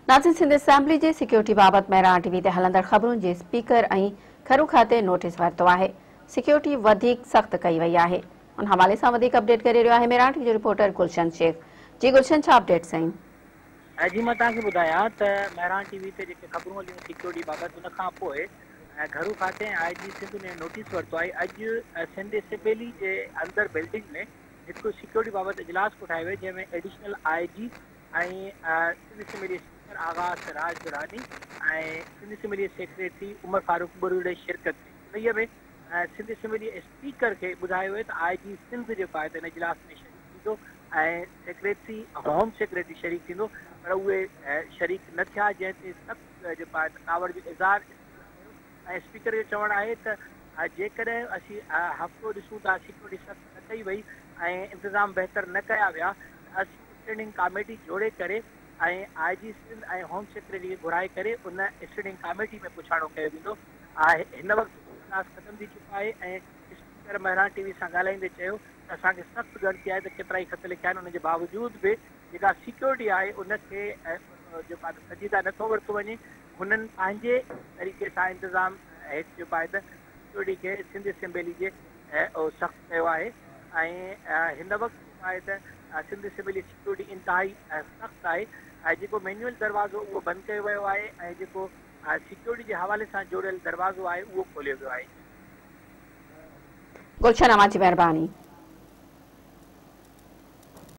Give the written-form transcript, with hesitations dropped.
नाज़रीन, सिंध असेंबली जे सिक्योरिटी बाबति मेहरान टीवी ते हलंदड़ ख़बरुनि जे स्पीकर ऐं घरू खाते नोटिस वरितो आहे। सिक्योरिटी वधीक सख़्त कई वई आहे। उन हवाले सां वधीक अपडेट करे रहियो आहे मेहरान टीवी जो रिपोर्टर गुलशन शेख। जी गुलशन, छा अपडेट्स आहिनि? जी मां तव्हांखे ॿुधायां त मेहरान टीवी ते जेके ख़बरूं हलियूं सिक्योरिटी बाबति, उन खां पोइ घरू खाते ऐं आई जी सिंध ने नोटिस वरितो आहे। अॼु सिंध असेंबली जे अंदरि बिल्डिंग में हिकु सिक्योरिटी बाबति इजलास कोठायो वियो, जंहिंमें एडिशनल I जी ऐं सिंध असेंबली स्पीकर आगा सिराज दुरानी ऐं सिंध असेंबली सेक्रेटरी उमर फारूक बुरुड़े शिरकत कई। उन्हीअ में सिंध असेंबली स्पीकर खे ॿुधायो वियो त आई जी सिंध जेको आहे त हिन इजलास में शरीक थींदो ऐं सेक्रेटरी होम सेक्रेटरी शरीक थींदो, पर उहे शरीक न थिया, जंहिं ते सख़्तु जेको आहे त कावड़ जो इज़हार कयो। ऐं स्पीकर जो चवणु आहे त जेकॾहिं असीं हफ़्तो ॾिसूं था सिक्योरिटी सख़्तु न कई वई ऐं इंतज़ाम बहितर न कया विया, असीं स्टैंडिंग कमेटी जोड़े करे ऐं आई जी सिंध ऐं होम सेक्रेटरी खे घुराए करे उन स्टैंडिंग कमेटी में पुछाणो कयो वेंदो आहे। हिन वक़्तु इजलास ख़तमु थी चुको आहे ऐं स्पीकर मेहरान टीवी सां ॻाल्हाईंदे चयो त असांखे सख़्तु ॻणती आहे त केतिरा ई ख़त लिखिया आहिनि, उनजे बावजूद बि जेका सिक्योरिटी आहे उनखे जेको आहे संजीदा नथो वरितो वञे। हुननि पंहिंजे तरीक़े सां इंतज़ाम हेठि जेको आहे त सिक्योरिटी खे सिंध असेंबली जे सख़्तु कयो आहे ऐं हिन वक़्तु जेको आहे त सिंध असेंबली सिक्योरिटी इंतिहाई सख़्तु आहे। ऐं जेको मैनुअल दरवाज़ो उहो बंदि कयो वियो आहे ऐं जेको सिक्योरिटी जे हवाले सां जुड़ियल दरवाज़ो आहे उहो खोलियो वियो आहे। गुलशन, अव्हां जी महिरबानी।